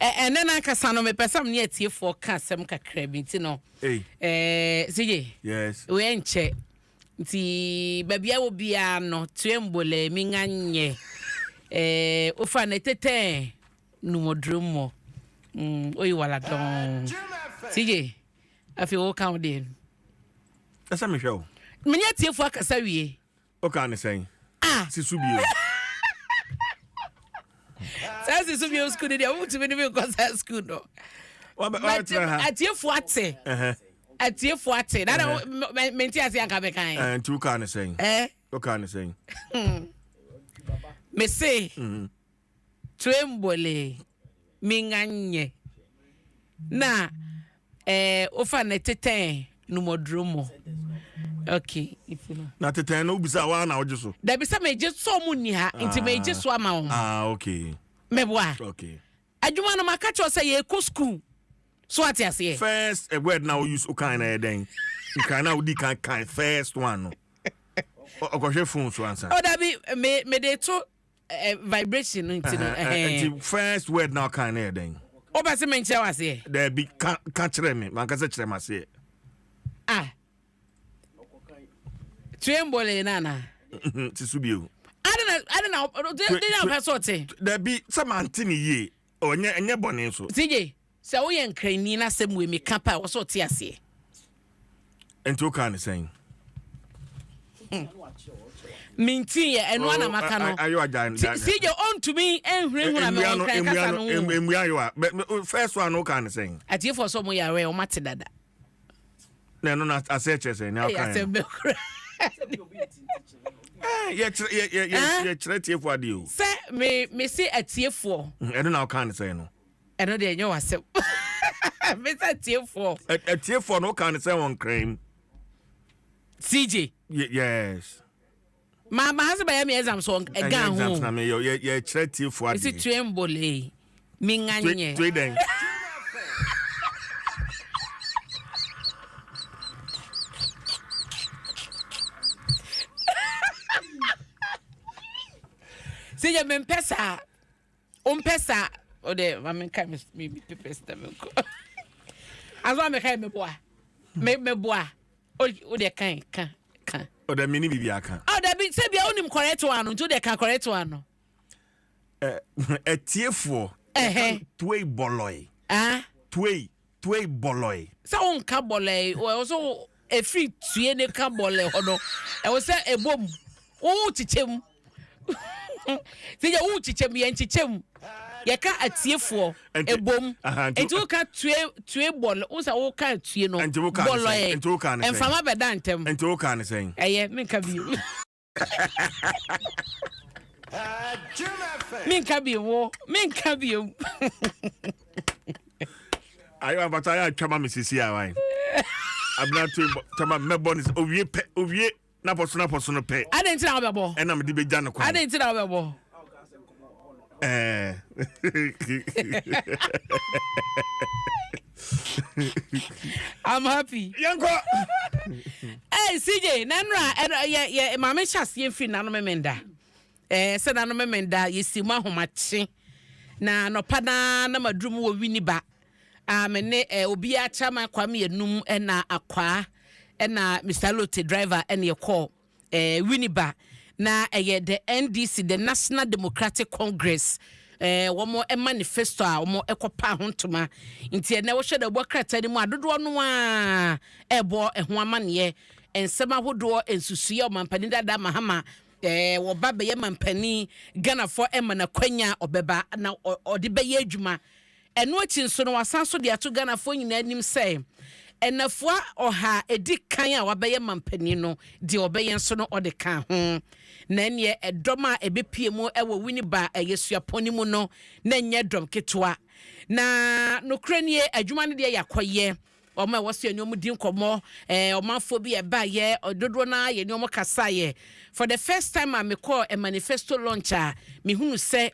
Ɛnɛ no ankasa no mepɛ sɛ mene atiefoɔ ka asɛm kakra bi nti no CJ yes. Wei nkyɛ nti baabi a wɔ biara no tue mbole mi nga nyɛ ofa na tetɛ numoduro mmɔ oyi wala dɔn CJ afei woka wo deɛ no. Ɛsɛ mehwɛ o. Mene atiefoɔ akasa wie. Wokaa ne sɛn? Ah. Si so bio. Saa si so bio sukuu no deɛ wotumi ne me nkɔ saa sukuu no. Atiefoɔ ate. Atiefoɔ ate. Na na mente ase anka mekan. Nti wokaa ne sɛn? Wokaa ne sɛn? Mese. Tuembole minga nyɛ na eh, wofa ne tetɛn numɔduro mɔ. Okay, nti no. Na tetɛn no wobisa waa na wogye so? Dabi sɛ megye so ɔmo nni ha nti megye so ama wɔn. Ah, okay. Meboa. Okay. Adwuma no maka kyerɛ sɛ yɛkɔ school. So ate aseɛ? First eh, word na wo use wokan na ɛyɛ dɛn? Nkran na wodi kan kan first one no. Ɔkɔhwɛ phone so ansa. Oh dabi me me de to eh, vibration no nti no. Nti first word na ɔkan no yɛ dɛn? Wopɛ sɛ menkyerɛ wo aseɛ? Daabi, ka ka kyerɛ me. Manka sɛ kyerɛ me aseɛ. Ah. Tue mbɔle na ana? Ti so bio. Ade na ade na de na ɔpɛ so ɔte. Daabi, sɛ mante ne yie. Ɔnyɛ ɛnyɛ bɔne so. CJ, Sɛ woyɛ Nkranni na asɛm wei meka pɛ a, wɔ sɛ ɔte aseɛ. Nti wokaa ne sɛn? Mentii yɛ, ɛno ana maka no. Ayo agya. CJ ɔntumi nhunahuna me wɔ Nkran kasa no ho. Mmua ayo a. First one no wokaa ne sɛn? Atiefoɔ sɛ ɔmo yɛ aware, ɔmo ate dada. Na ɛno na asɛ kyerɛ sɛ nea wokaa no. Asɛm bɛkura. Yɛkyerɛ atiefoɔ adeɛ o. Sɛ me me se atiefoɔ. Ɛno na wokaa ne sɛn no? Ɛno deɛ ɛnyɛ w'asɛm. Mesa atiefoɔ. Atiefoɔ no woka no sɛ wɔn kran mu. CJ. Yes. Ma ma ha sɛ bɛyɛ me exam so ɛga ho. Exams na meyɛ yɛ yɛkyerɛ atiefoɔ adeɛ. Esi tue mbole mi nga nyɛ. Tue dɛn. CJ mempɛ saa. Wompɛ saa o de ma menka me me papers na menkɔ aso a meka meboa me meboa o de kan ka ka o de mini bibi aka o de bi sɛ bia wonim correct one no nti o de ka correct one no ɛtiefoɔ tuei bɔlɔe tuei Tuei bɔlɔe. Sɛ wonka bɔlɔe, ɛwɔ sɛ ɛfiri tue ne ka bɔlɔe hɔ no, ɛwɔ sɛ ɛbɔ mu. Wo kyekyɛ mu. Sɛ yɛ wo kyekyɛ mu, yɛn kyekyɛ mu. Yɛka atiefoɔ, ɛbɔ mu. Nti woka tue tue bɔlɔe, wo sɛ woka tue no, bɔlɔe. Mframa bɛda ntɛm. Nti woka ne sɛn? Ɛyɛ, menka bio. Menka bio wo menka bio. Ayo abata ayɛ atwa ma me sisi a wan. Abena to tama mɛbɔ ne owie pɛ owie na pɔso na pɔso no pɛ. Adɛn nti na wobɛbɔ? Ɛna mede bɛgya no kwan. Adɛn nti na wobɛbɔ? Eh. I'm happy. Yɛnkɔ. Hey CJ, na nra yɛ yɛ maame hyɛ aseɛ mfiri nano memenda. Eh, sɛ nano memenda yɛsi mu ahomakye. Na nɔpa na na maduru mu wɔ Winneba. Ah, me ne eh, obi akyɛ ma Kwame enum na akwaa na Mr. Lote driver na yɛkɔɔ. eh, Winneba, na ɛyɛ the NDC, the National Democratic Congress, eh, wɔn manifesto a wɔn kɔpa ho ntoma. Nti ɛnɛ wohwɛ dɛ wɔbɔ krataa no mu a dodoɔ no a ɛbɔ ɛho amaneɛ, nsɛm ahodoɔ, nsusuiɛ ɔmampanin dada Mahama eh, wɔba bɛyɛ mampanin, Ghanafoɔ ɛma no akwanya ɔbɛba na ɔde bɛyɛ adwuma. Ɛno akyi nso no, wasan nso de ato Ghanafoɔ nyinaa anim sɛ nnafua ɔha a ɛdi kan a wabɛyɛ mampanin no, deɛ ɔbɛyɛ nso no ɔde ka ho. Na ɛneɛ ɛdɔm a ɛbɛpue mu wɔ Winneba a ɛyɛ suapɔn no mu no, na ɛnyɛ dɔm ketewa. Na nokorɛ nie, adwuma no deɛ yɛakɔyɛ. Wɔn a ɛwɔ so yɛne wɔn di nkɔmmɔ, ɛɛ ɔmanfoɔ bi a ɛbaeɛ, dodoɔ no ara yɛne wɔn kasaeɛ. For the first time a mekɔɔ a manifesto launch a, mehunu sɛ,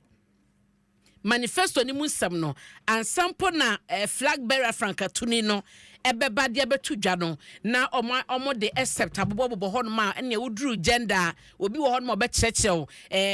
Manifesto no mu nsɛm no, ansa mpo na flag bearer frankatuni no ɛbɛba de abɛto dwa no, na wɔn wɔn de except abobɔbobɔ hɔnom a ɛnea woduru gender a, obi wɔ hɔnom a ɔbɛkyerɛkyerɛ wo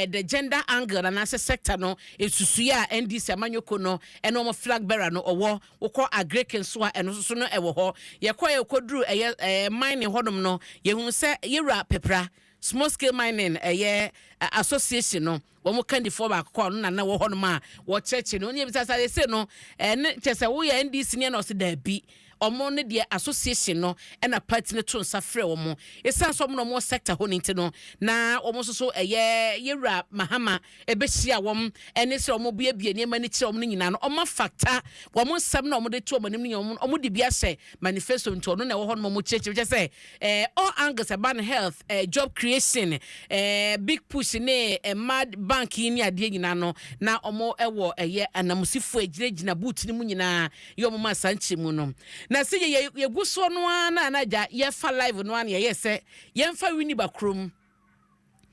the gender angle anaasɛ sector no nsusuiɛ a NDC amanyɔkuo no ɛne wɔn flag bearer no ɔwɔ. Wokɔ agric nso a, ɛno nso so no ɛwɔ hɔ. Yɛkɔ yɛkɔduru ɛyɛ mining hɔnom no, yɛhunu sɛ yɛwura Pepra Small Scale Mining ɛyɛ association no wɔn kandifoɔ baako kɔ ɔno na na wɔ hɔnom a wɔkyerɛkyerɛ no. Wɔn yɛ bisa sɛ ɛsɛ no ɛne kyɛ sɛ woyɛ NDC ne, ɛna ɔsɛ daabi, ɔmo ne deɛ association no ɛna party no to nsa frɛ wɔn, esan so ɔmo na ɔmo sector hɔ ne ti no na wɔn nso so ɛyɛ yɛwura Mahama ɛbɛhyia wɔn ɛne sɛ wɔn buebue nneɛma no kyerɛ wɔn no nyinaa no, ɔmo afata wɔn nsɛm na wɔn de to wɔn anim no nyinaa, wɔn de bi ahyɛ manifesto. Nti ɔno na ɛwɔ hɔ nom, wɔn kyerɛkyerɛ kyerɛ sɛ all angles ɛba no, health, job creation, big push ne mmaa bank yi ne adeɛ nyinaa no, na wɔn ɛwɔ ɛyɛ anamusifo egyinagyina booth no mu nyinaa yɛ wɔn ma saa nkyɛn no. Na sɛ yɛ yɛgu soɔ no ara na anagya yɛfa live no ara na yɛyɛ sɛ yɛmfa Winneba kurom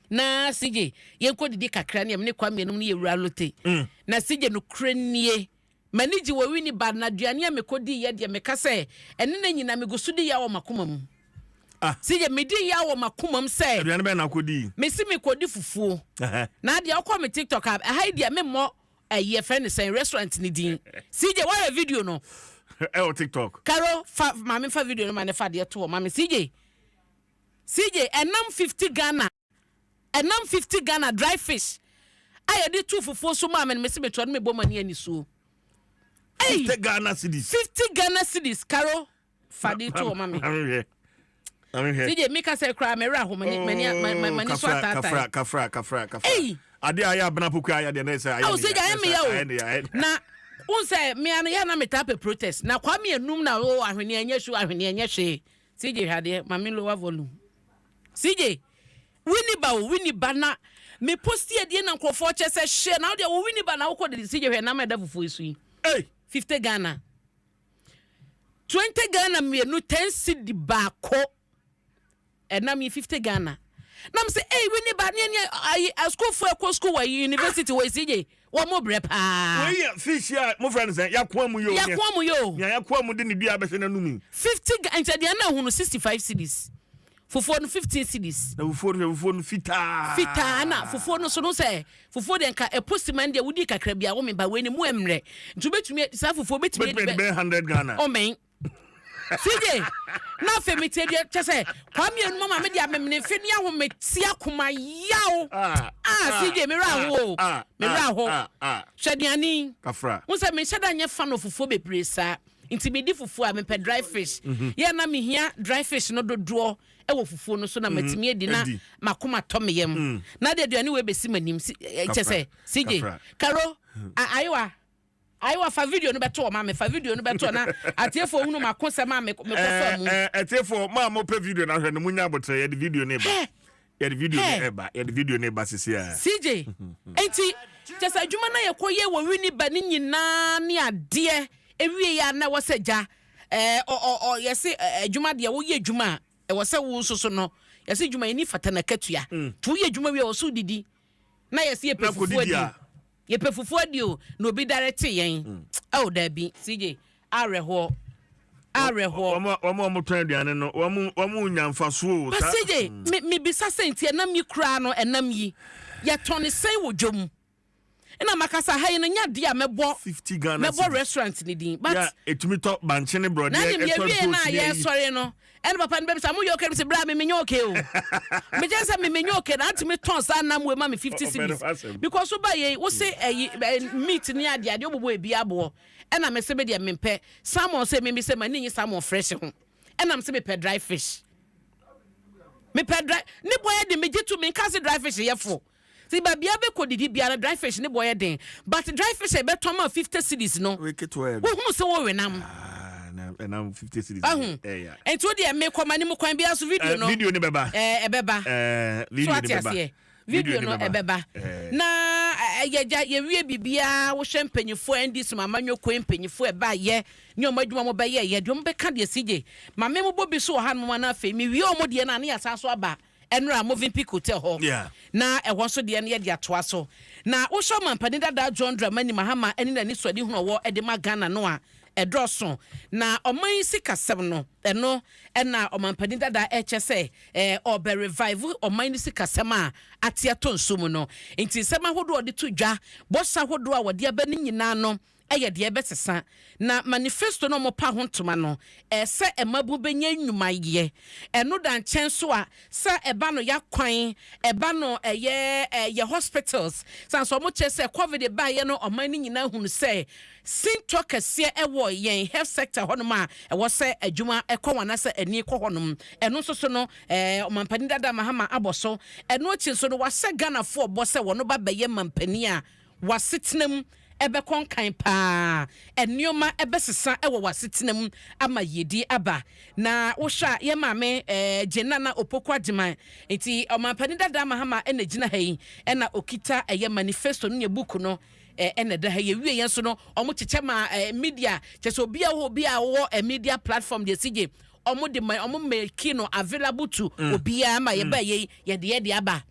na CJ yɛnkɔ didi kakra ne yɛm ne kwa mmienum ne yɛwura lote. Na CJ no kure nie, m'ani gye wɔ Winneba na aduane a mekɔ di yɛ deɛ, meka sɛ ɛne ne nyina megu so di yɛ wɔ m'akoma mu. Ah. CJ, medi yɛ wɔ m'akoma mu sɛ Aduane bɛn na akɔdi? Mesi mekɔdi fufuo na adeɛ wokɔ me TikTok a, ɛha yi deɛ memmɔ ɛyi yɛfrɛ ne sɛn restaurant ne din. CJ, woayɛ video no? Ɛwɔ TikTok. Karo fa maame fa video no ma ne fa deɛ to hɔ maame. CJ, CJ, ɛnam 50 Ghana, ɛnam 50 Ghana, dry fish a yɛde tu fufuo so maa me no, mesi metoa no mebɔ m'ani anisuo. Ei! 50 Ghana cedis. 50 Ghana cedis. Karo fa de to hɔ ma me. Maame hwɛ. CJ, meka sɛ koraa mɛwerɛ aho, m'ani m'ani m'ani so Kafra. ataatae. Kafra, kafra, kafra, kafra. Ei! Adeɛ a ayɛ abena pokua ayɛ deɛ na ɛsɛ ayɛ Awo ne sɛ ya, gya ayɛ me ya ayɛ ne ya, ayɛ o. Na n sɛ mmea no yɛ na metaa pɛ protest na Kwame enum na o ahweneɛ nyɛ hwee, ahweneɛ nyɛ hwee. CJ, hwɛ adeɛ, maame, lower volume. CJ, Winneba o, Winneba na me post adie na nkurɔfoɔ kyɛ sɛ hwɛ na wodeɛ wo Winneba na wokɔ de. CJ, hwɛ nam a ɛda fufuo yi so yi. Ei! 50 Ghana, 20 Ghana mmienu, 10 cedi baako, ɛnam yi 50 Ghana. Nam sɛ ei, Winneba ne ne ayi asukuufoɔ ɛkɔ sukuu wɔ university wɔ, CJ, wɔn mo brɛ paa. Wei yɛ fish a mofrɛ no sɛ yakoa mu yi o. Yakoa mu yi o. Nea yakoa mu de ne dua bɛhyɛ n'anum yi. 50 nkyɛn deɛ na ehunu 65 cedis, fufuo no 15 cedis. Na fufuo no, hwɛ fufuo no fitaa. Fitaa na fufuo no so no sɛ fufuo deɛ nka ɛpo sima no deɛ wodi kakra bi a wɔn ba wei ne mu mmerɛ nti wobɛtumi saa fufuo wobɛtumi bɛtumi de bɛyɛ 100 Ghana. Ɔmɛn CJ, na afei mi tie deɛ kyɛ sɛ Kwame enum ama mi de amemene nfe ne ahomete akoma yaw. Ah, ah, CJ, mi wura ho o. Ah, mi wura ho. Ah. Hwɛ aduane. Kafra. N sɛ menhyɛ da nyɛ fan of fufuo bebree saa, nti medi fufuo a mepɛ dry fish. Yɛ na mehia dry fish no dodoɔ ɛwɔ fufuo no so na matumi adi na adi. Makoma tɔ me yam na de aduane wei bɛsi m'anim kyɛ sɛ CJ. Kafra. Karo ayewa ayewa, fa video no bɛto ɔ ma me, fa video no bɛto ɔ na atiefoɔ hunu mako sɛm a mekɔfa mu. Ɛtiefo maa mo pɛ video no ahwɛ no, mo nya abotire, yɛde video no ba. Hɛ! Yɛde video no Hɛ! ɛba, yɛde video no ba sisi a. CJ, nti kyɛ sɛ adwuma no yɛkɔyɛ wɔ Winneba ne nyinaa ne adeɛ ewie yɛ a na ɛwɔ sɛ gya ɛɛ ɔ ɔ ɔ yɛse adwuma deɛ, woyɛ adwuma a ɛwɔ sɛ wo nso so no, yɛse adwuma yɛni fata na katua nti woyɛ adwuma wie a, ɛwɔ sɛ wodidi na yɛse yɛpɛ Na fufuo kɔdidi adi a. Yɛpɛ fufuo adi o, na obi dare te yɛn. Ɛwɔ daabi, CJ, awerɛhoɔ, awerɛhoɔ. Wɔn a wɔtɔn aduane no, wɔn nya mfasoɔ o. But CJ, me mebisa sɛ nti ɛnam yi koraa no, ɛnam yi yɛtɔn ne sɛn wɔ dwom? Ɛna makasa ha yi no nya deɛ a mɛbɔ 50 Ghana mɛbɔ cedis. Restaurant ne din, but Ya etumi tɔ bankye ne borɔdeɛ. Na nim ɛtɔ yɛwie ntoos no a ne ayi. yɛsɔre no, ɛne papa no bɛbisa mo yɛ okay no sɛ bra me menyɛ okay o, mekyɛ sɛ me menyɛ okay na atumi tɔn saa nam wei ma me 50 Ɔpɛ no cedis asɛm. because woba yei wo se ɛyi meat ne adeɛ adeɛ wobobɔ ebi aboɔ, ɛna me se me deɛ mempɛ salmon, sɛ memi sɛ m'ani nye salmon fresh ho, ɛnam sɛ mepɛ dry fish, mepɛ dry ne bɔ yɛ den, megye to menka se dry fish yɛ fo ti baabi a bɛkɔ didi biara dry fish ne bɔ yɛ den, but dry fish a ɛbɛtɔn ma 50 cedis no, Wei ketewa bi. Wohunu sɛ wɔwe nam. Ah, na ɛnam 50 cedis. Ahu. Ɛya. Nti wo deɛ mekɔ ma ne mu kwan biara so video no Video ni bɛba. Ɛbɛba. Video so ni ate bɛba. aseɛ, video no ɛbɛba. Na yɛgya yɛwie biribiara, wohwɛ mpanyinfoɔ NDC mu amanyɔkuo mpanyinfoɔ ɛbaayɛ ne ɔmo adwuma mo bɛyɛ yɛ deɛ ɔmo bɛka deɛ, CJ, maame mo bɔ bi so wɔ ha nom, na afei mewie ɔmo deɛ no a ne yɛasan so aba. Ɛnora Movenpick Hotel hɔ. Na ɛhɔ nso deɛ no yɛde atoa so. Na wohwɛ ɔmampanin dada John Dramani Mahama ne n'anisoadehunu a ɔwɔ de ma Ghana no a, ɛdɔɔso. Na ɔman yi sikasɛm no, ɛno na ɔmampanin dada rekyɛ sɛ ɔrebɛ revive ɔman no sikasɛm a ate atɔ nsuo mu no. Nti nsɛm ahodoɔ a ɔde to dwa, bɔhyɛ ahodoɔ a wɔde aba no nyinaa no yɛ deɛ ɛbɛsesa. Na manifesto no a wɔpa ho ntoma no, ɛsɛ mmabun bɛnya nnwuma yɛ. Ɛno da nkyɛn nso a, sɛ ɛba no y'akwan, ɛba no ɛyɛ yɛ hospitals, sane sɛ wɔkyerɛ sɛ covid baeɛ no ɔman no nyinaa hunu sɛ sintɔ kɛseɛ ɛwɔ yɛn health sector hɔnom a ɛwɔ sɛ adwuma ɛkɔ wɔn anaasɛ ani kɔ hɔnom. Ɛno nso so no, ɔmampanin dada Mahama abɔ so. Ɛno akyi nso no, wahyɛ Ghanafoɔ bɔ sɛ wɔn ba bɛyɛ mampanin a w'asetena mu ɛbɛkɔ nkan paa. Nneɛma ɛbɛsesa ɛwɔ w'asetena mu ama yiedie aba. Na wohwɛ a yɛ maame Jane Nana Opoku Agyemang, nti ɔmampanin dada Mahama ɛna gyina ha yi, ɛna okita ɛyɛ manifesto no ne book no ɛna ɛda ha yi. Ewie yɛn nso no, ɔmo kyekyɛ ma media, kyɛ sɛ obi a wɔ obi a wɔwɔ media platform deɛ si gye ɔmo de ma ɔmo make no available to obiara ma yɛba yɛ yi yɛde aba.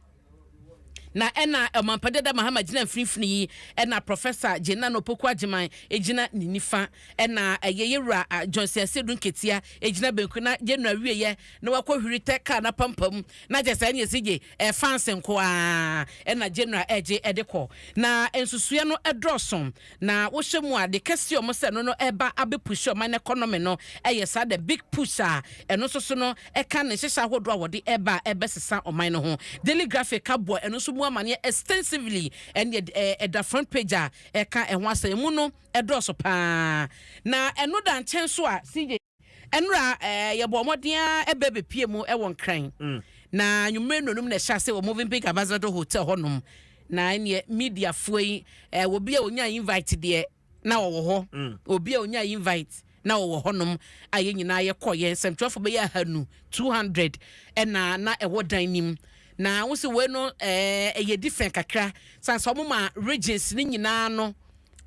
Na ɛna ɔmampanin dada Mahama gyina mfinimfini yi, ɛna Professor Jane Nana Opoku Agyemang gyina ne nifa, ɛna ɛyɛ yɛwura Johnson Asiedu Nketia gyina benkum. Na general wieyɛ na wakɔ hwiri tɛ kaa na pampam na kyɛ sɛ ɛne esi gye ɛfans nko a ɛna general ɛgye ɛde kɔ. Na nsusua no ɛdɔɔso, na wohyɛ mu a de kɛse ɔmo sɛ no ɛba abɛ push ɔman economy no, ɛyɛ saa the big push a ɛno nso so no ɛka ne nhyehyɛ ahodoɔ a wɔde ɛba a ɛbɛsesa ɔman no ho. Daily Graphic aboɔ ɛno nso mu amaneɛ extensively, ɛne ɛda front page a ɛka ɛho asɛm mu no ɛdɔɔso paa. Na ɛno da nkyɛn so a, CJ, ɛnora yɛbɔ ɔmɔden a ɛbɛ bepie mu ɛwɔ Nkran na nwumire nonum na ɛhyɛ ase wɔ Movenpick Ambassador Hotel hɔnom. Na ɛneɛ mediafoɔ yi, obi a onya invite deɛ na ɔwɔ hɔ, obi a onya invite na ɔwɔ hɔnom a yɛn nyinaa yɛkɔ. Yɛn nsɛmtwerɛfoɔ bɛyɛ 200, 200 ɛna na ɛwɔ dan nim. Na wosi wei no ɛyɛ different kakra san sɛ ɔmo ma regions ne nyinaa no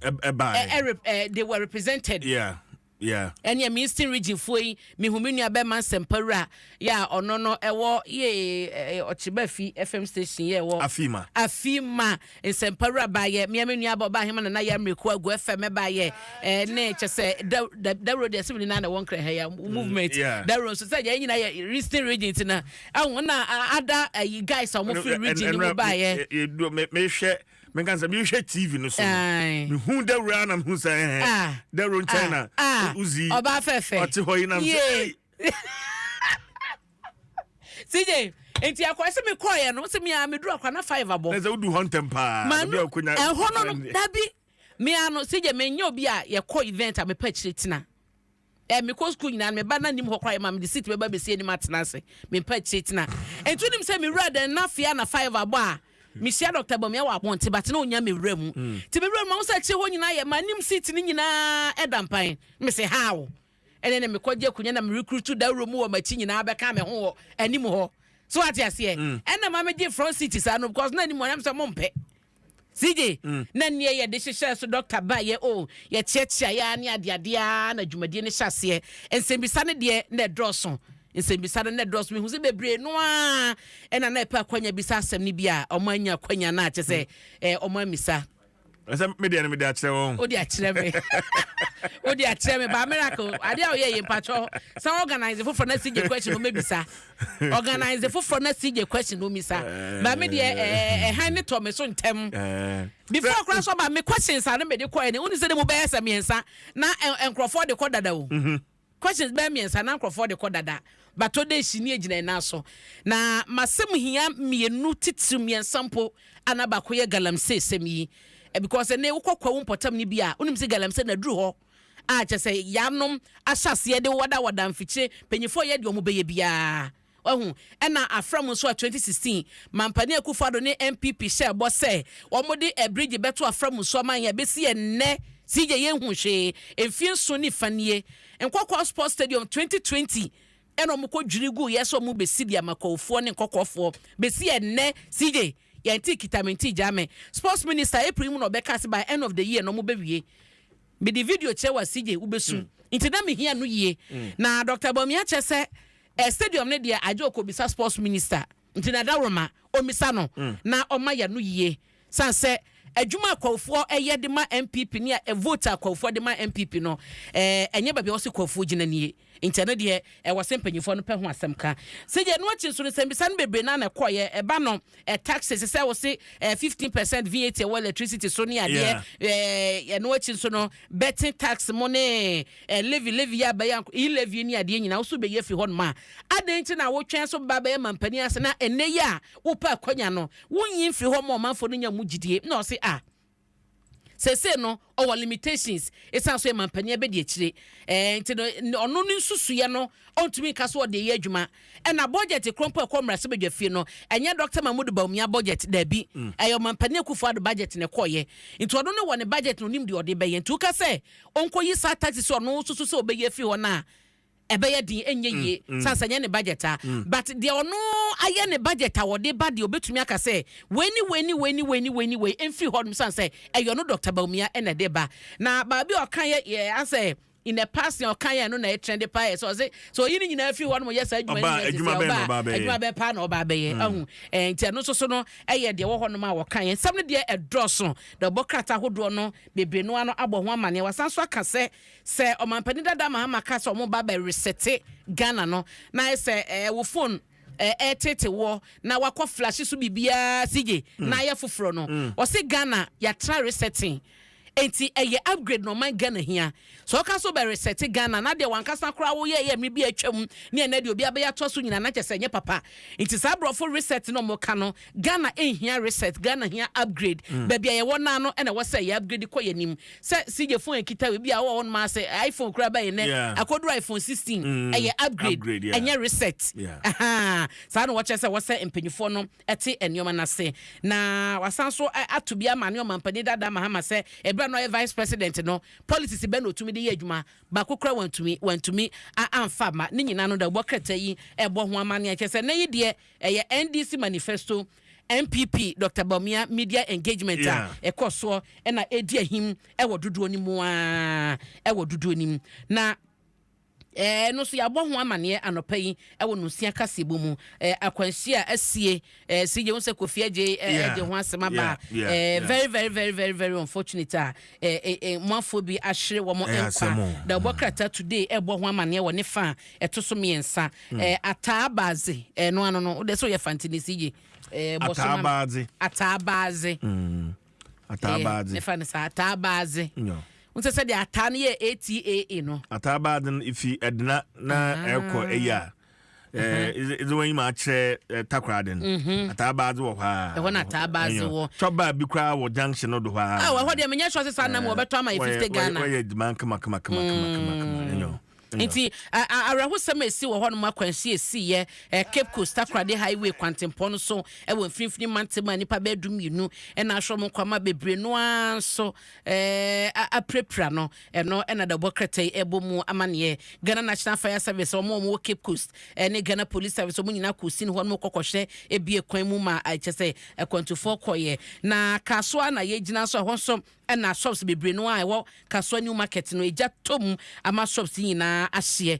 ɛbaeɛ. They were represented. Ɛne ɛmi Eastern Region foɔ yi, mihu mi nua bɛma nsɛmpawura yɛ a ɔno no ɛwɔ yɛ Ɔkyeba fi FM station yɛ ɛwɔ Afima. Afima nsɛmpawura baayɛ, mmea mi nua bɔ ɔba ahema nana yɛ mmiriko agu FM baayɛ ne kyɛ sɛ da da dawuro deɛ sɛbi nyinaa na ɛwɔ Nkran ha yɛ movement. Dawuro nso sɛ yɛn nyinaa yɛ Eastern Region ti na ɛho na ada ɛyi guys a wɔn firi region ne mu baayɛ. Mehwɛ, menka sɛ mehwɛ TV no so no, mehu dawuro a na mehu sɛ dawuro nkyɛn na uzi ɔbaa fɛfɛ ɔte hɔ yi nam sɛ Yie. CJ, nti akɔ sɛ mekɔɔyɛ no sɛ mea meduru akora na 5 abɔ. Na sɛ wodu hɔ ntɛm paa. Manu baabi a wokɔnya- ɛhɔ no dabi, mea no CJ, menyɛ obi a yɛkɔ event a mepɛ akyire tena. Mekɔ school nyinaa no, meba na nim hɔ koraa ma mede seat bɛba bɛsi anim atena ase. Mempɛ akyire tena. Nti wonim sɛ mewura dɛn na afei na 5 abɔ a mehyia Dr Bawumia wɔ abɔnte, but na ɔnya mewura mu. Nti mewura mu ma wo sɛ akyire hɔ nyinaa yɛ ma anim seat no nyinaa ɛda mpan. Mese how ɛne ne mekɔgye akonnwa na merekrutu dawuro mu wɔ m'akyi nyinaa bɛka me ho wɔ anim hɔ so, wate aseɛ? Ɛna ma megye front seat saa no because na anim hɔ nam sɛ mompɛ CJ na nneɛ yɛde hyehyɛ so. Doctor ba yɛ o yɛkyeakyea yɛ ne adeadeɛ na dwumadie no hyɛ aseɛ. Nsɛmbisa no deɛ na ɛdɔɔso, nsɛmbisa no na ɛdɔɔso. Mehu sɛ bebree no a ɛna na ɛpɛ akwanya bisa asɛm no bi a ɔmo anya akwanya no a kyɛ sɛ ɔmo amisa. Ɛsɛ medeɛ no mede akyerɛ wɔn. Wode akyerɛ me, wode akyerɛ me ba miracle adeɛ a woyɛ yɛ. Mpakyɛw sɛ organize foforɔ na CJ question no mɛbisa, organize foforɔ na CJ question no misa ba me deɛ ɛhan ne tɔ me so ntɛm before koraa so ba me questions a no mede kɔɛ ne wone sɛ ne mu bɛyɛ sɛ mmiɛnsa na nkurɔfoɔ de kɔ dada o. Questions bɛyɛ mmiɛnsa na nkurɔfoɔ de kɔ dada bato de si ne gyina ɛnan so. Na masɛm hia mmienu titiri, mmiɛnsa mpo ana baako yɛ galamsey sɛm yi, because ɛnɛ wokɔ Kwawu mpɔtam no bi a, wonim sɛ galamsey na duru hɔ a kyɛ sɛ yanom ahyɛ aseɛ de wadawada mfikyire mpanyinfoɔ yɛ deɛ ɔmo bɛyɛ biara wahu. Ɛna afra mu nso a 2016 mampani Akufo Addo ne NPP hyɛ bɔ sɛ wɔn de ɛbridge bɛto afra mu nso ama yɛn bɛsi ɛnnɛ CJ yɛn hu hwee. Mfie 7 ne fa nie. Nkɔkɔɔ Sports Stadium, 2020 ɛna wɔn kɔ dwiri gu yɛ sɛ wɔn bɛsi de ama Kɔɔfoɔ ne Nkɔkɔɔfoɔ. Bɛsi ɛnnɛ CJ yɛn ti kita mi ti gya mi. Sports Minister April mu na ɔbɛka ase by end of the year na wɔn bɛwie. Mede video kyerɛ wa CJ, wobɛsu. Nti na mehia no yie na Dr Bawumia kyerɛ sɛ stadium no deɛ agye ɔkɔbisa Sports Minister. Nti na dawuroma ɔmmisa no na ɔma yɛ no yie san sɛ adwuma akwawofoɔ ɛyɛ de ma NPP ne a vote akwawofoɔ de ma NPP no, ɛnyɛ baabi a wɔsi kwawofoɔ gyina nie. Nti ɛno deɛ, ɛwɔ sɛ mpanyinfoɔ no pɛ ho asɛm ka. Sɛ deɛ ɛno akyi nso no, nsɛmbisa no bebree na ɛkɔɔyɛ ɛba no taxes sɛ wɔsi 15% VAT ɛwɔ electricity so ne adeɛ. Ɛno akyi nso no, betting tax mo ne levy yɛ abɛyɛ e-levy ne adeɛ nyinaa woso bɛyɛ firi hɔ nom a, adan nti na wotwɛn so ba bɛyɛ mampanin ase na ɛnɛ yi a wopɛ akɔnya no, wonyi mfiri hɔ ma ɔmanfoɔ no nya mu gyidie? Na ɔse a sese no ɔwɔ limitations, esan so yɛ mampanin abɛdi akyire nti no, ɔno ne nsusuiɛ no, ɔntumi nka so ɔde yɛ adwuma. Ɛna budget kurɔmpo ɛkɔ mmarahyɛbadwa fie no, ɛnyɛ Dr Mahmood Bawumia budget, daabi, ɛyɛ ɔmampanin Akufo Addo budget na ɛkɔɔyɛ. Nti ɔno no wɔ ne budget no, onim deɛ ɔde bɛyɛ. Nti woka sɛ ɔnkɔyi saa taxes, ɔno soso sɛ ɔbɛyɛ afiri hɔ no a, ɛbɛyɛ den, ɛnyɛ yie, san sɛ nyɛ ne budget a. But deɛ ɔno ayɛ ne budget a wɔde ba deɛ, obɛtumi aka sɛ wei ni, wei ni, wei ni, wei ni, wei ni, wei mfiri hɔ nom, san sɛ ɛyɛ ɔno Dr Bawumia ɛna ɛde ba. Na baabi a ɔka yɛ asɛ in the past yɛn ɔka yɛn no na ɛtrend paa yɛ sɛ ɔsɛ sɛ ɔyi ne nyinaa firi hɔ nom yɛ saa adwuma. Ɔbaa, no adwuma bɛn na ɔbaa bɛyɛ? Adwuma bɛn paa na ɔbaa bɛyɛ ahu? Nti ɛno nso so no, ɛyɛ deɛ ɛwɔ hɔ nom a wɔka yɛn nsɛm no deɛ ɛdɔɔso na ɔbɔ krataa ahodoɔ no bebree no ano abɔ ho amanneɛ. Wasan so aka sɛ ɔmampanin dada Mahama ka sɛ ɔmo ba bɛ reset Ghana no, na ayɛ sɛ wo phone ɛɛtete wɔ na wakɔ flash so biribiara sigye na ayɛ foforɔ no. Ɔse Ghana yɛatra resetting, enti ɛyɛ upgrade na ɔman Ghana hia. Sɛ ɔka so bɛ reset Ghana na deɛ wankasa koraa woyɛ yɛ mmere bi atwam ne ɛnɛ deɛ obi abɛyɛ atoa so nyinaa, na kyɛ sɛ ɛnyɛ papa. Nti saa aborɔfo reset na ɔmo ka no, Ghana ɛnhia reset, Ghana hia upgrade. Baabi a yɛwɔ naa no, ɛna ɛwɔ sɛ yɛ upgrade kɔ yɛn anim. Sɛ CJ phone ekita ebi a wɔwɔ hɔ nom asɛ iPhone koraa bɛyɛ nɛ akɔduru iPhone 16, ɛyɛ upgrade, upgrade, yeah. ɛnyɛ reset. Ahaa. Saa na wɔkyerɛ sɛ wɔsɛ mpanyinfoɔ no ɛte nneɛma n'ase. Na wasan so ato bi ama ne ɔmampanin dada Mahama sɛ ɛberɛ a na ɔyɛ vice president no, policies bɛ na otumi de yɛ adwuma baako kora wantumi amfa ma ne nyinaa no da. Wɔbɔ krataa yi ɛbɔ ho amanneɛ kyerɛ sɛ ne yi deɛ, ɛyɛ NDC manifesto, NPP Dr Bawumia media engagement a ɛkɔ soɔ ɛna ɛdi ahim ɛwɔ dodoɔ no mu a ɛwɔ dodoɔ no mu. Na no nso yɛabɔ ho amanneɛ anɔpa yi ɛwɔ Nonsia kaseɛbɔ mu. Akwanhyia a asie si gye ho sɛ Kofi Agye ɛgye ho asɛm aba. Very very very very very unfortunate a moafoɔ bi ahyere wɔn Ɛyɛ asɛm nkwa. O. Da ɔbɔ krataa Today ɛbɔ ho amanneɛ wɔ ne fa a ɛto so mmiɛnsa. Ataa baadze no ano no wode sɛ woyɛ Fantini si gye bɔ so ma me. Ataabaadze. Ataa baadze. Ataabaadze. Mefa no saa, ataa baadze. No. Wo sɛ sɛdeɛ ataa no yɛ ataa no. Ataabaadze no ifi Ɛdena na ɛkɔ ɛyi a ɛdze wɔn enyim akyerɛ Takoradi no. Ataabaadze wɔ hɔ a. Ɛhɔ na Ataabaadze Ɛnyɛ. wɔ. Twɔbaa bi koraa wɔ junction no do hɔ a. Ah, wɔ hɔ deɛ, menyɛ sure sɛ saa nam wɔbɛtɔ ama yɛ 50 Ghana. Wɔyɛ edwuma kama kama kama kama kama kama. Ɛnyɛ. Nti awerɛhosɛm a ɛsi wɔ hɔnom, akwansi ɛsiiɛ Cape Coast Takoradi highway kwantempɔn no so ɛwɔ Mfimfini mantam a nnipa bɛyɛ 12 ɛna ahwɛ ɔmo nkwama, bebree no ara nso apirapira no. Ɛno ɛna dabɔ krataa yi ɛbɔ mu amanneɛ. Ghana National Fire Service, ɔmo a ɔmo wɔ Cape Coast, ɛne Ghana Police Service, ɔmo nyinaa kɔ si ne hɔ no kɔkɔhwɛ ebie kwan mu ma kyɛ sɛ akwantufoɔ kɔyɛ. Na Kasoa na yɛgyina nso, ɛhɔ nso ɛna shops bebree no a ɛwɔ Kasoa New Market no, egya tɔ ama shops nyinaa ahyeɛ.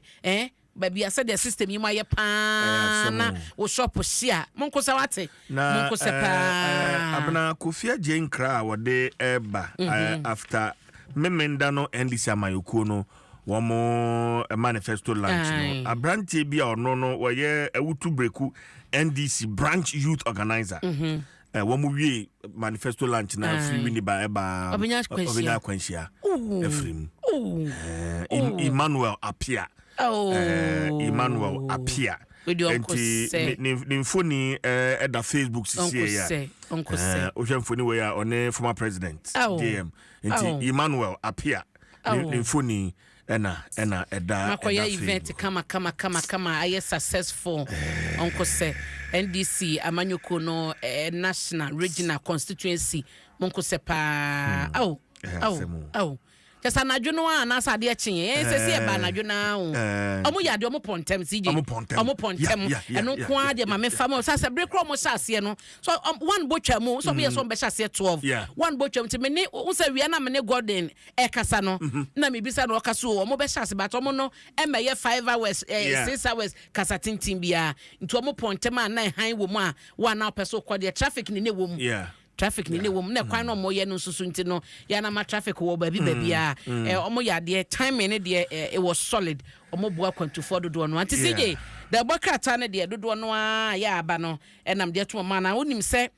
Baabi a sɛdeɛ system yi mu ayɛ paa Ɛyɛ asɛm na o. wo shop hye a, monko sɛ wate Na monko sɛ paa. Abena, Kofi Agye nkra a wɔde ɛba after Memenda no, NDC amayɔkuo no wɔn manifesto launch no, aberanteɛ bi a ɔno no wɔyɛ Awutu Breku NDC branch youth organizer, wɔn wie manifesto launch na firi Winneba ɛba. Ɔbɛnya akwanhyia. Ɔbɛnya akwanhyia ɛfiri mu. Ooh. Emmanuel Apia. Oh. Emmanuel Apia. Wede ɔnkɔ Nti sɛ. ne mfoni ɛda Facebook sisie Ɔnkɔ yi a sɛ, ɔnkɔ sɛ. Wohwɛ mfoni wei a, ɔne former president Aw. JM. Nti Aw. Emmanuel Apia Aw. ne mfoni ɛna ɛda Makɔyɛ ɛda event Facebook. kama kama kama kama ayɛ successful, ɔnkɔ sɛ NDC amanyɔkuo no national, regional, constituency, monkɔ sɛ paa. Aw. Ɛyɛ Aw. asɛm o. Aw. Kyɛ sɛ anadwo no a anaasɛ adeɛ kyeeɛ, yɛn sɛ ɛba anadwo no ara o. Ɔmo yɛ adeɛ, ɔmo pɔ ntɛm, CJ. Ɔmo pɔ ntɛm. Ɔmo pɔ ntɛm. Ɛno nko ara deɛ, maame fa mu sɛ bere korɔ ɔmo hyɛ aseɛ no so, 1 bɔ twa mu so, ɔmo yɛ sɛ ɔmo bɛhyɛ aseɛ 12. 1 bɔ twa mu, nti me ne n sɛ wia na me ne Gordon ɛkasa no na mebisa no, ɔka so ɔmo bɛhyɛ ase, but ɔmo no ɛmɛyɛ 5 hours, 6 hours kasa tenten biara. Nti ɔmo pɔ ntɛm a na ɛhan wɔ mu a wɔn a na ɔpɛ so kɔ deɛ, traffic ne wɔ mu. Traffic ne wɔ mu na kwan na ɔmo yɛ no nso so, nti no yɛn traffic wɔ baabi baabi a ɔmo yɛ adeɛ. Timing ne deɛ, ɛwɔ solid. Ɔmo boa kwantufoɔ dodoɔ no nti CJ dɛbɔ krataa no deɛ, dodoɔ no a yɛ aba no ɛnam deɛ to ɔmo ana wonim sɛ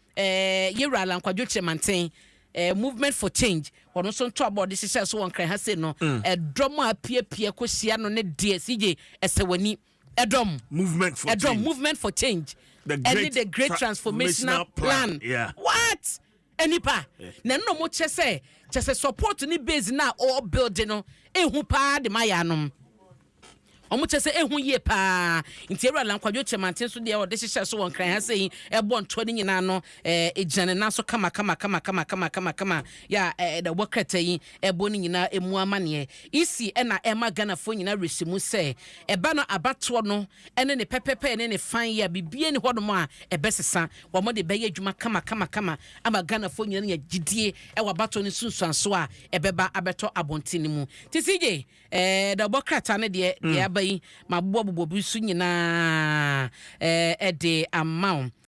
yɛwura Alan Kwadwo Kyerematen, Movement for Change, ɔno nso nto abɔ ɔde hyehyɛ so wɔ Nkran ha sei no, ɛdɔm a apiepie kɔhyia no ne deɛ, CJ, ɛsɛ w'ani, ɛdɔm. Movement for Ɛdɔm. Change. Movement for Change. The ɛne Great the Great Transformational Plan. What nipa na ɛno na ɔmo kyɛ sɛ kyɛ sɛ support ne base na ɔɔ build no ehu paa de ma yɛ anom. Ɔmo kyɛ sɛ ehu yie paa. Nti ewura Alan Kwadwo Kyerematen so deɛ, ɔde hyehyɛ so wɔ Nkran ha sɛ yi, ɛbɔ ntoɔ ne nyinaa no, egyina ne nan so kama kama kama kama kama kama kama yɛ a ɛdɛwɔ krataa yi ɛbɔ ne nyinaa emu amaneɛ esi. Ɛna ɛma Ghanafoɔ nyinaa resi mu sɛ ɛba no abatoɔ no ɛne ne pɛpɛpɛ ne ne fan yi a bibie ne hɔnom a ɛbɛsesa. Wɔn de bɛyɛ adwuma kama kama kama ama Ghanafoɔ nyinaa nya gyidie ɛwɔ abatoɔ no sunsuanso a ɛbɛba abɛtɔ abɔnten no mu. Ti CJ, dɛbɔ krataa no deɛ aba yi ma bobɔ bobɔ bi so nyinaa ɛde ama wo.